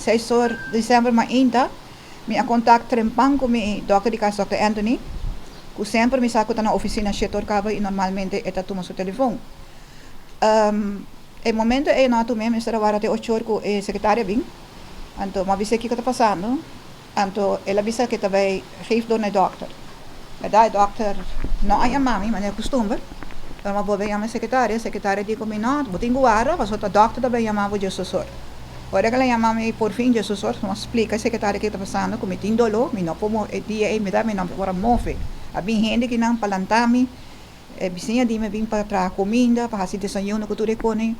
6 or december mainta, mi a contact trempan cu mi dokter di cas, Dr. Anthony, cu semper mi sa cu ta na oficina 7 or caba y normalmente e ta tuma su telefon. E momento ey no a tuma, mi a warda te 8 or cu e secretaria bin. Anto m'a bisa kico ta pasando. Anto el a bisa cu ta bay geef door naar dokter. Berdad, e dokter no a yama mi, manera custumber. Pero m'a bolbe yama e secretaria, e secretaria di cu mi: "No, bo tin cu warda, pasobra ta dokter ta bay yama bo 12 or." Ora cu el a yama mi por fin 12 or, m'a splica e secretaria kico ta pasando, cu mi tin dolor, mi no por move, e dia ey mi no por a move. A bin hende akinan pa lanta mi, e bisiña di mi a bin pa traha cuminda, pa haci desayuno cu tur e cone.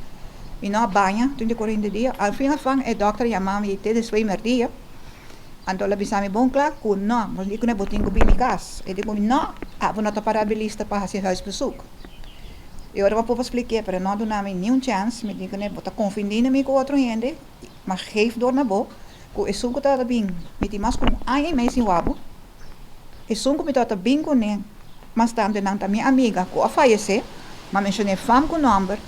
Mi no a baña durante 40 dia. Al fin afan e dokter a yama mi te despues merdia. Anto el a bisa mi bon cla cu no, mi di cu bo tin cu bin mi cas. E di cu mi: "No, abo no ta para riba lista pa haci huisbezoek." Y ora mi a purba splica, pero no a duna mi ni un chance. Mi di cu bo ta confundi mi cu otro hende, m'a geef door na bo, cu esun cu ta bin, mi tin mas cu un aña y mei sin wak bo. Esun cu mi ta bin cu ne, mas tanto nan ta mi amiga cu a fayece, m'a menciona fam cu nomber,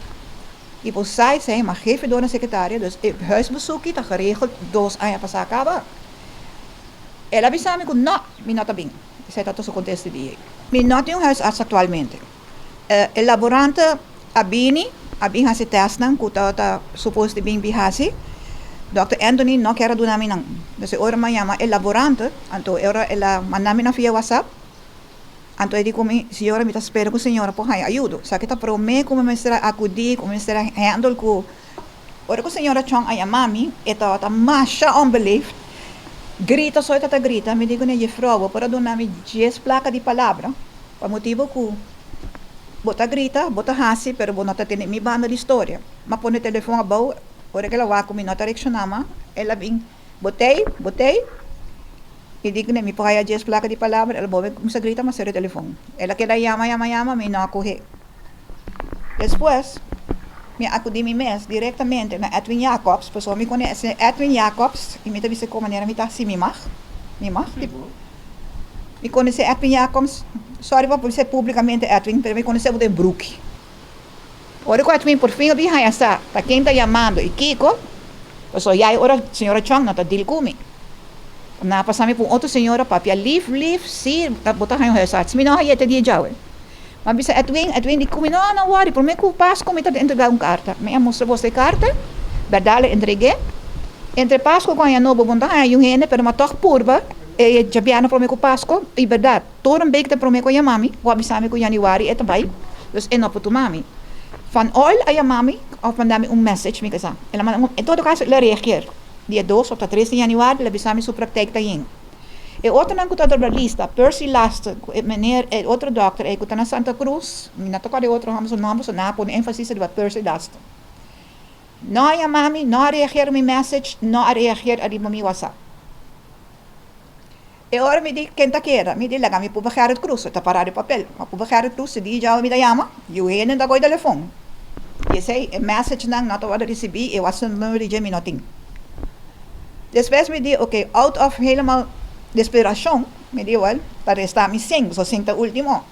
y bo sa esey, m'a geef door na secretaria, dus e huisbezoek ta geregeld 2 aña pasa caba. El a bisa mi cu no, mi no ta bin. Esey ta su contesta di. Mi no tin un huisarts actualmente. E laborante a bini, a bin hasi testnan, cu ta suposto bin bin hasi. Dr. Anthony no kier a duna mi nan. Dus ora m'a yama e laborante, anto ora el a manda mi nan via WhatsApp. Anto e di cu mi: "Señora, mi ta spera cu señora por haya ayudo." Esaki ta prome cu mi mester acudi, cu mi mester handle cu. Ora cu señora Chong a yama mi, e ta masha onbeleefd. Grita, so ta grita, mi di cu ne: "Juffrouw, bo por a duna mi 10 placa di palabra, pa motibo cu bo ta grita, bo ta hasi, pero bo no ta tende mi banda di historia." M'a pone telefon abou, ora cu el a wak mi no ta reacciona mas, el a bin: "Bo t'ey, bo t'ey?" Mi di cu mi por haya 10 placa di palabra? El a bolbe cuminsa grita, m'a cera e telefon. El a keda yama, yama, yama, mi no a coge. Despues, mi a acudi mi mes directamente na Edwin Jacobs, pasobra mi conoce Edwin Jacobs, y mi ta bisa cu manera mi ta si mi mag, mi mag. Mi conoce Edwin Jacobs, sorry pa bisa publicamente, Edwin, pero mi conoce den broek. Ora cu Edwin por fin a bin haya sa, ta ken ta yamando y kico, pasobra ya ora señora Chong no ta deal cu mi. Nan a pasa mi pa un otro señora, papia lief, lief, si, bo ta haya un huisarts. Mi no haya te dia djawe. M'a bisa Edwin, Edwin di cu mi: "No, no worry, prome cu Pasco mi ta entrega un carta." Mi a mustra boso e carta, berdad, el a entrega. Entre Pasco cu Aña Nobo, bo no ta haya un hende, pero m'a toch purba, e djabièrnè prome cu Pasco, y berdad, tur un week te prome cu a yama mi, bo a bisa mi cu januari e ta bay, dus e no por tuma mi. Van Oil a yama mi, of manda mi un message, mi casa. El a manda, en todo caso, el a reageer. Dia 2 of 3 di januari, el a bisa mi su praktijk ta yen. E otronan cu ta riba lista, Percy Laster, meneer, e otro dokter, e cu ta na Santa Cruz, mi no ta corda e otro homber su nomber, so nan a pone enfasis riba Percy Laster. No a yama mi, no a reageer mi message, no a reageer riba mi WhatsApp. E ora mi di: "Ken ta keda?" Mi di: "Laga mi purba Gerrit Cruz, ta para di papel." M'a purba Gerrit Cruz, di ya mi ta yama, niun hende no ta coy telefon. Y esey, e message nan no ta ricibi, e WhatsApp number di mi no tin. Despues mi di: "Ok", out of helemaal desesperacion, mi di: "Wel, pa resta mi sing, so sing ta ultimo."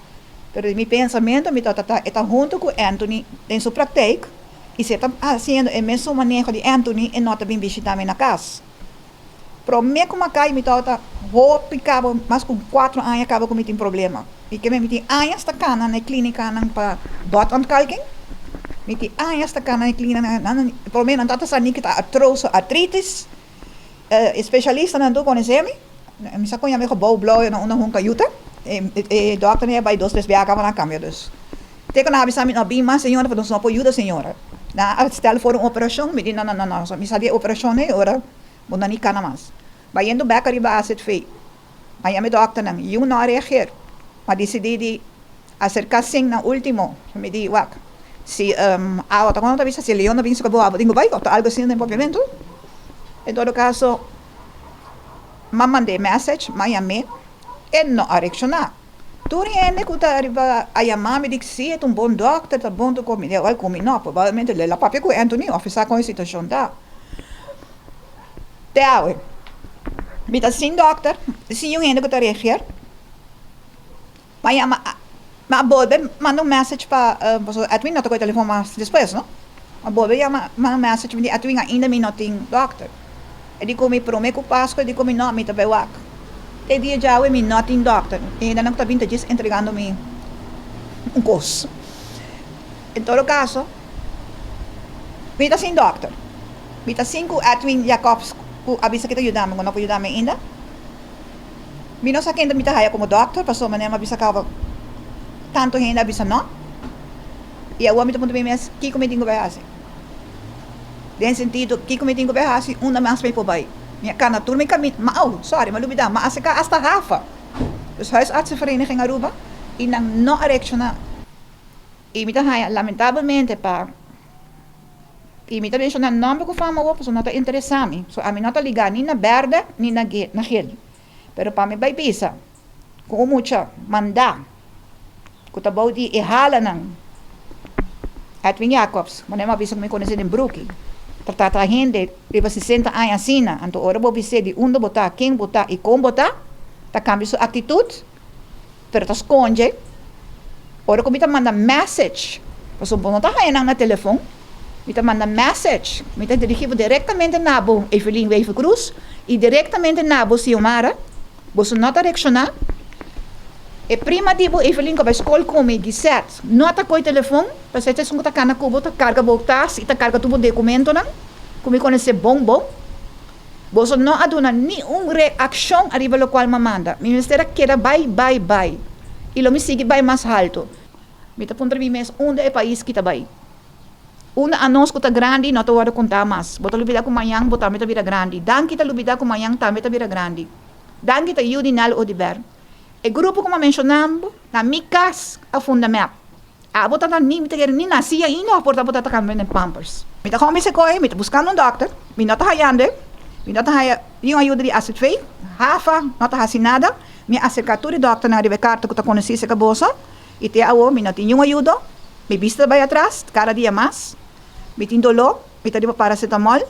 Pero mi pensamento, mi ta ta hunto cu Anthony den su praktijk, y e ta haciendo e mesun maneho di Anthony y no ta bin bishita mi na cas. Prome cu m'a cay, mi ta hopi caba, mas cu 4 aña caba cu mi tin problema. Y cu mi tin aña ta cana na clinica nan pa botontkalking. Mi tin aña ta cana na clinica nan, prome nan tata sa ni cu ta artrose, artritis. Specialista nan tur conoce mi. Mi sa con mi gebouw blauw na una hunka yuta. E dokter ne bay dos, tres biaha caba na cambio dus. Te cu nan a bisa mi: "No bin mas, señora, pa nos no por yuda señora." Nan a stel voor un operacion, mi di: "No, no, no, no, mi sa di operacion ne ora, bo no ni cana mas." Bayendo bek ariba AZV. M'a yama dokter nan, niun no a reageer. M'a dicidi di acerca sin na ultimo. Mi di: "Wak, si awa ta cuando ta bisa si leon no bin su bo, tin bay, of algo asina den papiamento." En todo caso, m'a manda message, m'a yam'e, e no a reacciona. Tur hende cu ta ariba a yama mi di si, e un bon dokter, ta bon cu mi, wel cu mi no, probablemente el a papia cu Anthony, of sa con e situacion ta. Te awe. Mi ta sin dokter, sin un hende cu ta reageer. M'a yama, m'a bolbe manda un message pa Edwin no ta coy telefon mas despues, no? M'a bolbe yama, manda un message, mi di: "Edwin, ainda mi no tin dokter." E di ku mi prome ku Pasku e di ku mi no, mi ta bai wak. Te dia djawe mi no tin dòkter. E hendenan ku ta bin ta djis entregando mi un kos. En todo kaso, mi ta sin dòkter. Mi ta sin ku Edwin Jacobs ku a bisa ku e ta yuda mi, ku no por yuda mi ainda. Mi no sa kende mi ta haya komo dòkter pasobra manera mi a bisa kaba tantu hende a bisa no. I awor mi ta puntra mi mes kiko mi tin ku bai hasi. Den sentido kiko mi tin ku bai hasi unda mas mi por bai. Mi a kana tur mi kaminda, ma oh sorry mi a lubida, mi a aserká asta HAVA, dus Huisartsenvereniging Aruba, i nan no a reakshoná. I mi ta haña lamentabelmente pa. I mi ta menshoná nòmber ku fama awor pasobra no ta interesá mi. So ami no ta ligá ni na bèrdè ni na na gel. Pero pa mi bai bisa ku un mucha mandá ku ta bou di e halanan Edwin Jacobs, manera mi a bisa ku mi konosé den Brookie, ta trata hende riba 60 aña asina. Anto ora bo bis'é di unda bo ta, ken bo ta i kon bo ta, ta kambia su aktitut. Pero ta sconde ora cu mi ta manda message, pasobra bo no ta haya nan na telefon, mi ta manda message, mi ta dirigi bo directamente na bo Evelyn Wever Croes y directamente na bo Xiomara, boso no ta reacciona, e prima di bo Evelyn cu a bay scol cu mi, Gisette, no ta coy telefon, pasobra e ta esun cu ta cana cu bo, ta carga bo tas y ta carga tur bo documentonan, cu mi conoce bon bon. Boso no a duna ni un reakshon ariba lokual m'a manda. Mi mester a keda bai, bai, bai. I lo mi sigui bai mas haltu. Mi ta puntra mi mes unda e pais ki ta bai. Unda anos ku ta grandi no ta wòrdu kontá mas. Bo ta lubidá ku mañan bo tambe ta bira grandi. Danki ta lubidá ku mañan tambe ta bira grandi. Danki ta yu di Nel Oduber. E grupo ku m'a menshoná bo na mi kas a funda mep. Abo ta ni mi ta kere ni naci ainda of por ta bo ta ta cambia den pampers. Mi ta come se coe, mi ta buscando un dokter, mi no ta hayando e, mi no ta haya ni un ayuda di azv, hafa no ta haci nada, mi a acerca tur e dokternan riba e carta cu ta conoci cerca boso y te awo mi no tin niun ayudo, mi bista ta bay atras cada dia mas, mi tin dolo, mi ta riba paracetamol,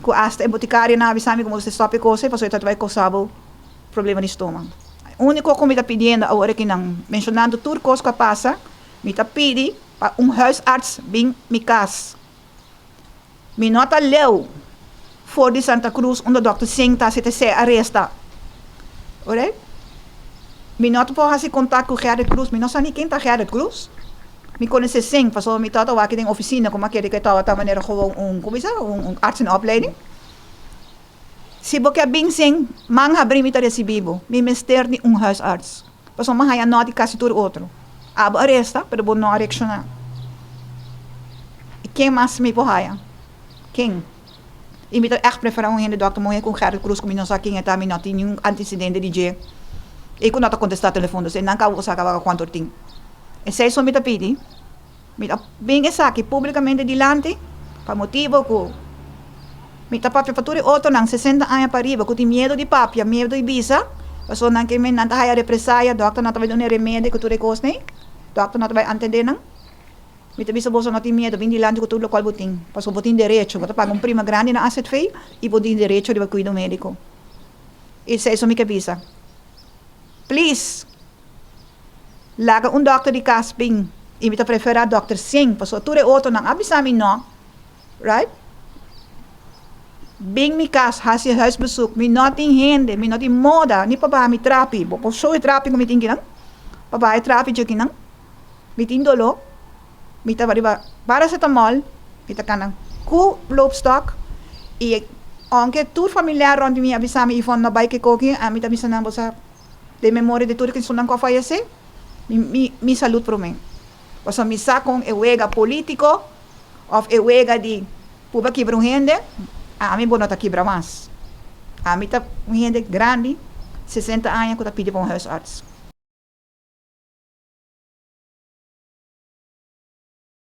cu hasta e boticarionan a bisa mi cu bo mester stop e cosa pasobra e ta bay causa bo problema di stoma. Úniko ku mi ta pidiendo awor aki nan, menshonando tur kos ku a pasa, mi ta pidi pa un huisarts bin mi kas. Mi no ta leu for di Santa Cruz unda dòkter Singh ta hasi te aresta. Orait? Mi no ta por hasi kontak ku Gerrit Cruz, mi no sa ni ken ta Gerrit Cruz. Mi konosé Singh pasobra mi tabata wak den ofisina ku mi a kere ku e tabata manera gewoon un, komo bisa, un arts in opleiding. Si bo ke bin sin man habri mi ta recibi bo. Mi mester di un huisarts. Pasobra mi haya no di casi tur otro. Abo a resta pero bo no a reacciona. Y ken mas mi por haya? Ken? Y mi ta echt prefera un hende dokter muhe cu Gerrit Cruz cu mi no sa ken e ta, mi no tin niun antecedente di dje. Y cu no ta contesta telefon. Dus e nan caba bo sa caba cuanto tin. Esey so mi ta pidi. Mi ta bin esaki públikamente dilanti pa motibu ku mi ta papia pa tur e otronan 60 aña pa riba ku tin miedu di papia, miedu di bisa, pasobra nan ke men nan ta haya represaya, dòkter no ta bai duna e remedi ku tur e kosnan, dòkter no ta bai atendé nan. Mi ta bisa boso no tin miedu, bin dilanti ku tur lokual bo tin, pasobra bo tin derecho, bo ta paga un prima grandi na azv i bo tin derecho riba kuido médiko. Esei so mi ke bisa. Please! Laga un dòkter di kas bin i mi ta preferá dòkter Singh pasobra tur e otronan a bisa mi nò, right? Bin mi kas hasi huisbezoek, mi no tin hende, mi no tin moda ni pa baha mi trapi, bo por show e trapi ku mi tin kinan, pa baha e trapi djakinan, mi tin doló, mi ta riba paracetamol, mi ta kana ku loopstok i ounke tur familiar rònt di mi a bisa mi Yvonne no bai ke koki, ami ta bisa nan bo sa. Den memoria di tur e kensunnan ku a fayesé, mi mi mi salud promé. Pasobra mi sa kon e wega polítiko òf e wega di purba kibra un hende, ami bo no ta kibra mas. Ami ta un hende grandi, 60 aña, ku ta pidi pa un huisarts.